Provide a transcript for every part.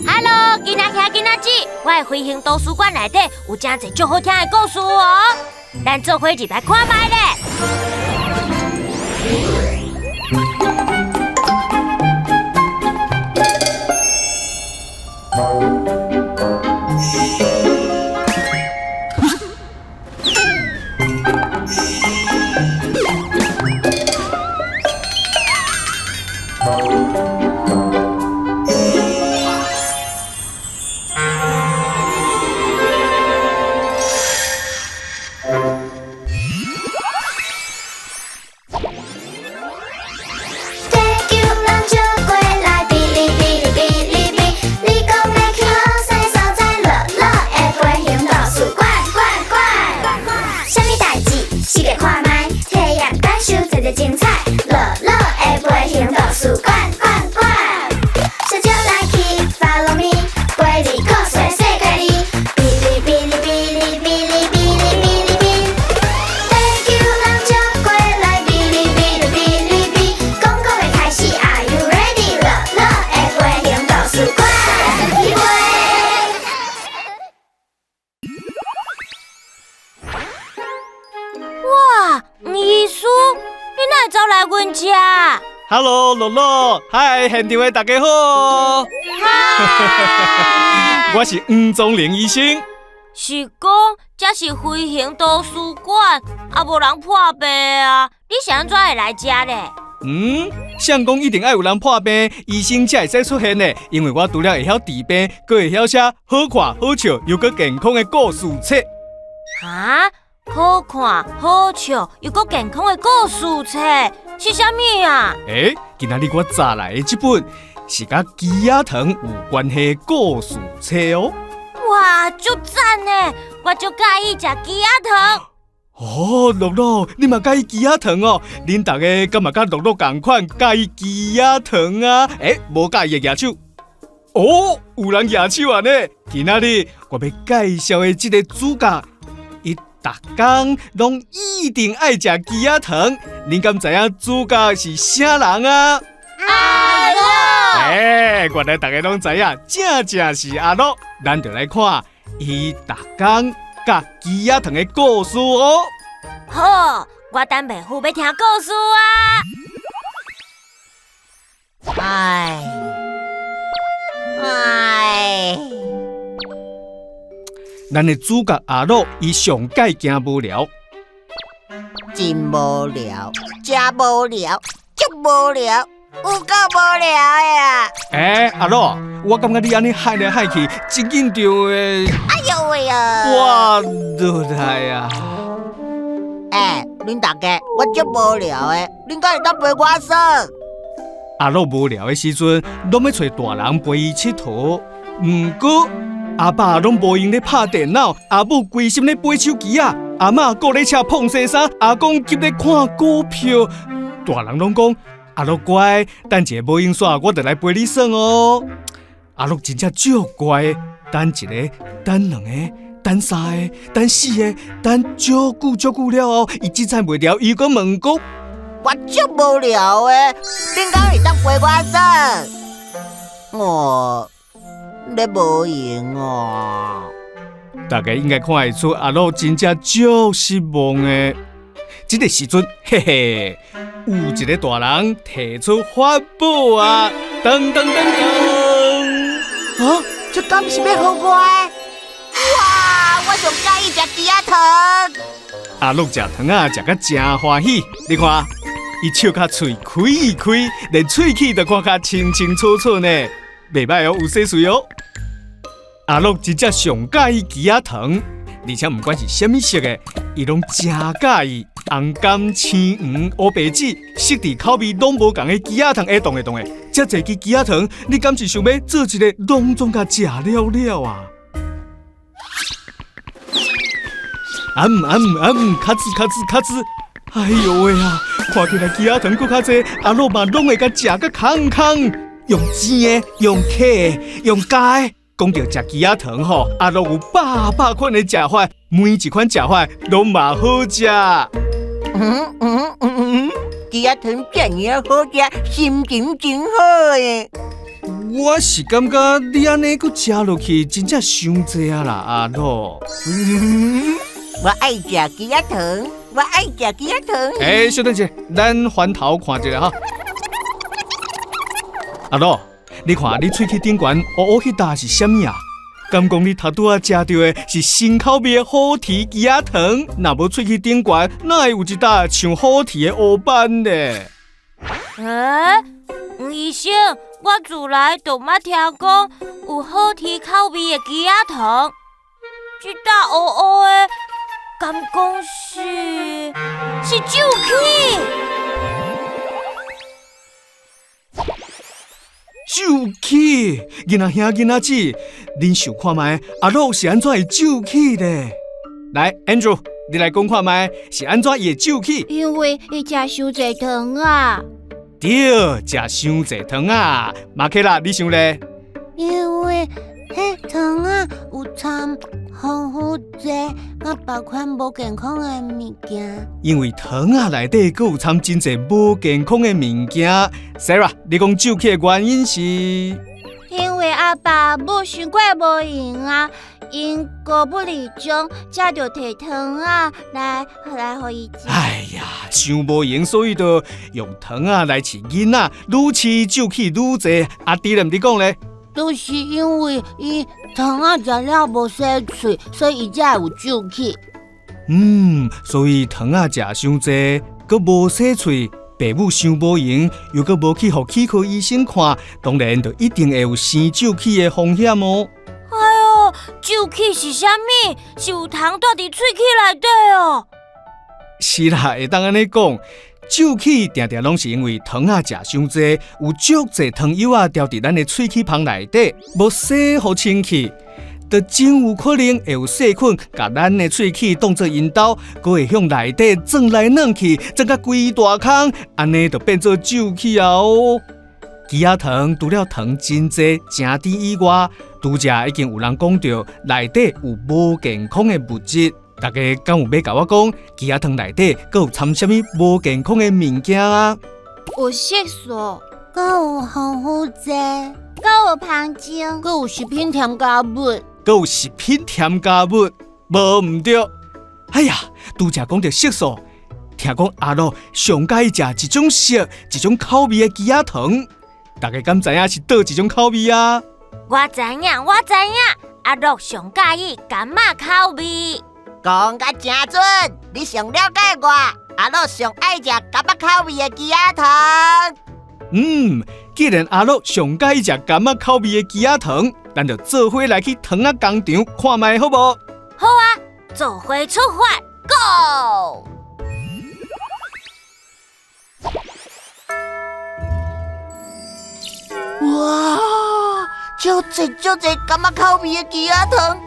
Hello，囡仔兄囡仔姊，我的飞行图書館內底有誠濟足好聽的故事哦，咱做伙入來看覓咧。地球人招過來，嗶哩嗶哩嗶哩嗶，你講欲去予啥所在？樂樂的飛行圖書館館館。啥物代誌？試著看覓，體驗感受濟濟精彩。樂樂的飛行圖書館館館。小酒來去，Follow me，陪你故事世界裡，嗶哩嗶哩嗶哩嗶哩嗶哩嗶哩嗶。地球人招過來，嗶哩嗶哩嗶哩嗶，講講欲開始，Are you ready？樂樂的飛行圖書館，去飛。哇，吳醫師，你哪會走來阮遮？ Hello，樂樂，嗨，現場的大家好。嗨，我是黃宗寧醫生。是講這是飛行圖書館，啊無人破病啊？你是按怎會來這咧？嗯，誰講一定愛有人破病，醫生才會使出現呢？因為我除了會曉治病，閣會曉寫好看、好笑又閣健康的故事冊。哈？好看、好笑又閣健康的故事冊是啥物啊？欸，今仔日我帶來的這本是佮枝仔糖有關係的故事冊哦。哇，足讚呢！我足佮意食枝仔糖。哦，樂樂，你嘛佮意枝仔糖哦？恁逐家敢嘛佮樂樂仝款佮意枝仔糖啊？欸，無佮意的舉手。哦，有人舉手啊呢！今仔日我欲介紹的這个主角，伊逐工攏一定愛食枝仔糖。恁敢知影主角是啥人啊？阿樂。欸，原來逐家攏知影，正正是阿樂。咱就來看伊逐工佮枝仔糖的故事哦。好，我等袂赴欲聽故事啊！唉，唉，咱的主角阿樂，伊上蓋驚無聊，真無聊，誠無聊，足無聊，有夠無聊的啊！欸，阿樂，我感覺你按呢害來害去，真緊張的。哎呦喂啊！我落來啊！欸，恁大家，我足無聊的，恁敢會當陪我耍？阿樂無聊的時陣，攏欲揣大人陪伊𨑨迌。毋過阿爸攏無閒咧拍電腦，阿母規心咧掰手機仔，阿嬤顧咧車膨西衫，阿公急咧看股票。大人攏講，阿樂乖，等一下無閒煞，我就來陪你耍哦。阿樂真正足乖，等一个，等兩個，等三个，等四个，等足久足久了後，伊凊彩袂牢，伊閣問講：我足無聊的，恁敢會當陪我耍？哦，你無閒哦。大家應該看會出阿樂真正足失望的。這个時陣，嘿嘿，有一个大人提出法寶啊！噔噔噔噔！啊，這敢是欲予我的？哇，我上佮意食枝仔糖。阿樂食糖仔食甲誠歡喜，你看，伊笑甲喙開開，連喙齒都看甲清清楚楚呢，袂䆀哦，有洗喙哦。阿樂真正上佮意枝仔糖，而且毋管是啥物色的，伊攏誠佮意。紅柑、青黃、烏白子，色緻口味攏無仝的枝仔糖，會動會動的。遮濟支枝仔糖，你敢是想欲做一个攏總共食了了啊？啊毋啊毋啊毋，卡茲卡茲卡茲！哎喲喂啊，看起來枝仔糖閣較濟，阿樂嘛攏會共食甲空空，用煎的，用烤的，用加的。講著食枝仔糖吼，阿樂有百百款的食法，每一款食法攏嘛好食。嗯嗯嗯嗯，枝仔糖遮爾仔好食，心情真好的。我是感覺你按呢閣食落去，真正傷濟啊啦，阿樂。我愛食枝仔糖，我愛食枝仔糖。欸，小等一下，咱翻頭看一下哈。阿樂，你看你喙齒頂懸烏烏彼搭是啥物啊？敢講你頭拄仔食著的是新口味的好甜枝仔糖？若無喙齒頂懸，哪會有一搭像好甜的烏斑咧？欸，黃醫生，我自來就捌聽講有好甜口味的枝仔糖，這搭烏烏的，敢講是蛀齒？蛀齒，囡仔兄囡仔姊，恁想看覓阿樂是按怎會蛀齒咧？來，Andrew，你來講看覓是按怎伊會蛀齒？因為伊食傷濟糖啊。對，食傷濟糖啊。馬克拉，你想咧？因為彼糖仔有摻防腐劑，佮別款無健康的物件。因為糖仔內底閣有摻真濟無健康的物件。Sarah，你講蛀齒的原因是？因為阿爸母傷過無閒啊，𪜶高不離中，才著提糖仔來予伊食。哎呀，傷無閒，所以就用糖仔來飼囡仔，愈飼蛀齒愈濟。阿弟咧，你講咧？就是因為伊糖仔食了無洗喙，所以伊才會有蛀齒。嗯，所以糖仔食傷濟，閣無洗喙，爸母傷無閒，又閣無去予齒科醫生看，當然就一定會有生蛀齒的風險哦。哎喲，蛀齒是啥物？是有糖蹛佇喙齒內底哦。是啦，會當按呢講，蛀齒定定攏是因為糖仔食傷濟，有足濟糖油仔牢佇咱的喙齒縫內底，無洗予清氣，就真有可能會有細菌共咱的喙齒當做𪜶兜，閣會向內底鑽來鑽去，鑽甲規大空，按呢就變做蛀齒啊哦。枝仔糖除了糖真濟、誠甜以外，拄才已經有人講著內底有無健康的物質。大家敢有欲共我講，枝仔糖內底閣有摻啥物無健康的物件啊？有色素，閣有防腐劑，閣有香精，閣有食品添加物，閣有食品添加物，無毋對。哎呀，拄才講著色素，聽講阿樂上佮意食一種色、一種口味的枝仔糖，大家敢知影是佗一種口味啊？我知影，我知影，阿樂上佮意柑仔口味。講甲誠準，你上了解我。阿樂上愛食柑仔口味的枝仔糖。嗯，既然阿樂上佮意食柑仔口味的枝仔糖，咱就做伙來去糖仔工廠看覓好無？好啊，做伙出發，Go！哇，足濟足濟柑仔口味的枝仔糖，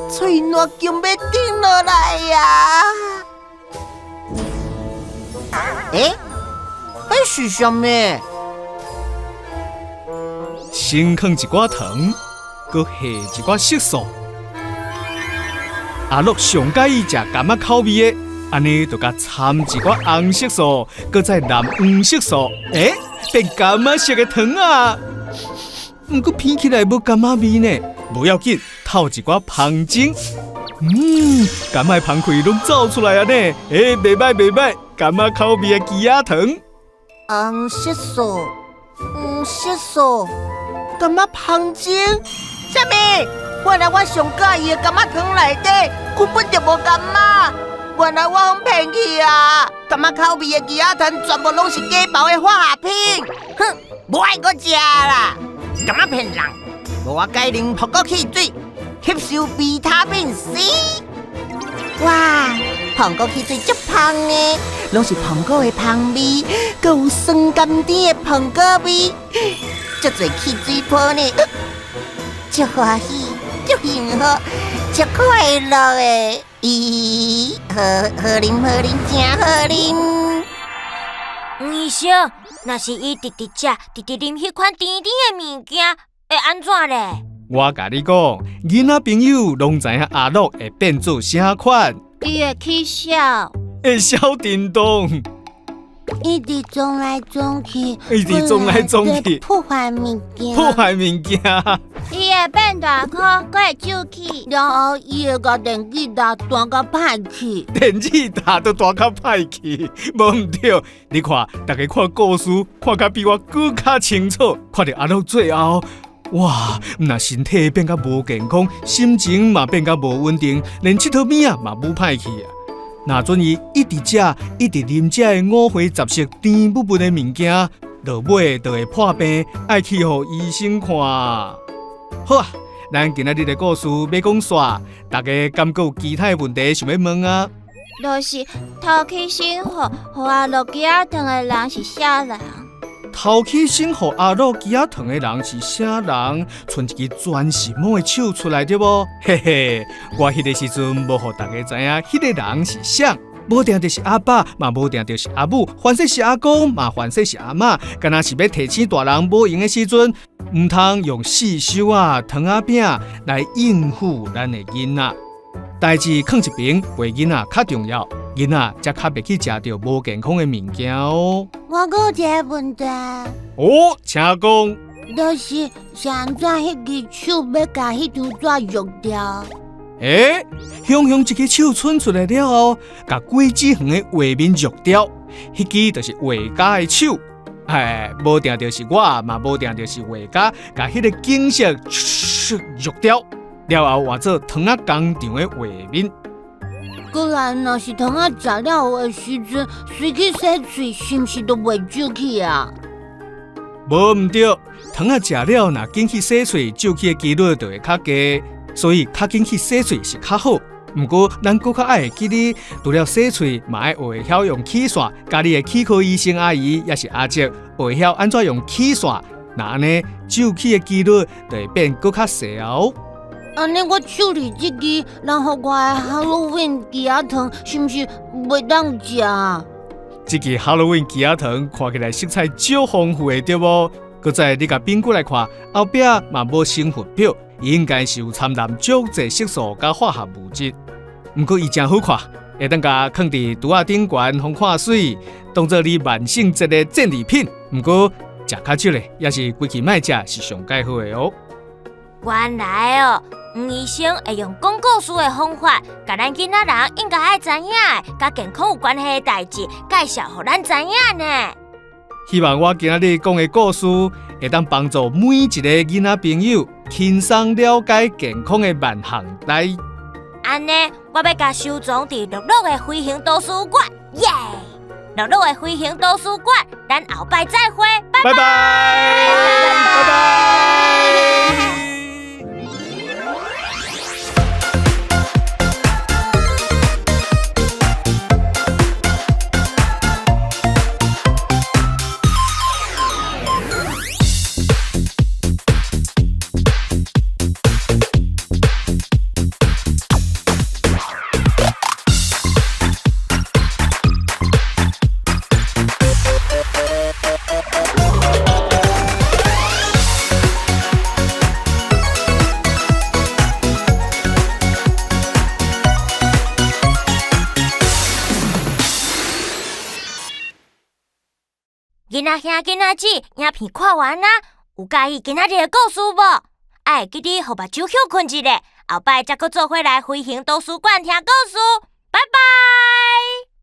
喙瀾強欲頂落來啊！欸，彼是啥物？先囥一寡糖，閣下一寡色素。阿樂上佮意食柑仔口味的，按呢就共摻一寡紅色素，閣再淋黃色素，欸，變柑仔色的糖啊！毋過聞起來無柑仔味呢，無要緊，透一寡香精，嗯，柑仔香氣攏走出來啊呢，欸，袂䆀袂䆀，柑仔口味的枝仔糖。紅色素，黃色素，柑仔香精，啥物？原來我上佮意的柑仔糖內底根本就無柑仔，原來我予騙去啊！柑仔口味的枝仔糖全部攏是假包的化學品，哼，無愛閣食啦！柑仔騙人，無我改啉蘋果汽水，吸收維他命 C。哇，蘋果汽水足香的，攏是蘋果的香味，閣有酸甘甜的蘋果味，足濟汽水泡呢，足歡喜，足幸福，足快樂的。咦，好好啉，好啉，誠好啉。黃醫生，若是伊直直食、直直啉彼款甜甜的物件，會按怎咧？我共你講，囡仔朋友攏知影阿樂會變做啥款？伊會起痟，會痟叮當。一直撞來撞去，一直撞來撞去，破壞物件，破壞物件。伊會變大顆，閣會皺起，然後伊會共電吉他彈甲歹去，電吉他都彈較歹去，無毋對。你看，逐家看故事看甲比我閣較清楚，看著阿樂最後，哇，毋若身體變甲無健康，心情嘛變甲無穩定，連𨑨迌物仔嘛舞歹去啊。若準伊一直食、一直啉這个五花雜色、甜蜜蜜的物件，落尾就會破病，愛去予醫生看。好啊，咱今仔日的故事欲講煞，大家敢閣有其他的問題想欲問啊？就是偷去省予阿樂枝仔糖的人是啥人？偷去省予阿樂枝仔糖的人是啥人？伸一支全是毛的手出來對無？嘿嘿，我彼个時陣無予大家知影，彼个人是啥？無定就是阿爸，嘛無定就是阿母，凡勢是阿公，嘛凡勢是阿嬤。敢若是欲提醒大人無閒的時陣，毋通用四手仔、糖仔餅來應付咱的囡仔。代誌囥一邊，陪囡仔較重要，囡仔才較袂去食著無健康的物件哦。我閣有一个問題。哦，請講。就是是按怎彼支手欲共彼張紙揉掉？欸，雄雄一支手伸出來了後，共果子園的畫面揉掉，彼支就是畫家的手。哎，無定就是我，嘛無定就是畫家，共彼個景色揉掉。了後換做糖仔工廠的畫面。閣來，若是糖仔食了後的時陣，隨去洗喙，是毋是就袂皺起啊？無毋對，糖仔食了若緊去洗喙，皺起的幾率就會較低，所以較緊去洗喙是較好。毋過，咱閣較愛會記得，除了洗喙，嘛愛學會曉用齒刷，佮你的齒科醫生阿姨抑是阿伯學會曉按怎用齒刷，若按呢皺起的幾率就會變閣較細哦。按呢，我手裡這支人予我的 Halloween 枝仔糖，是毋是袂當食啊？這支 Halloween 枝仔糖看起來色彩足豐富的，對無？閣再你共反過來看，後壁嘛無成分表，應該是有摻澹足濟色素佮化學物質。毋過伊誠好看，會當共囥佇櫥仔頂懸，予看媠，當做你萬聖節的戰利品。毋過食較少的，抑是規氣莫食是上蓋好的哦。原來哦，黃醫生會用講故事的方法，共咱囡仔人應該愛知影的，佮健康有關係的代誌介紹予咱知影呢。希望我今仔日講的故事，會當幫助每一個囡仔朋友輕鬆了解健康的萬項代。按呢，我欲共收藏佇樂樂的飛行圖書館，耶！樂樂的飛行圖書館，咱後擺再會，拜拜，拜拜。囡仔兄、囡仔姊，影片看完啊，有佮意今仔日的故事無？愛會記得予目睭歇睏一下，後擺才閣做伙來飛行圖書館聽故事。拜拜。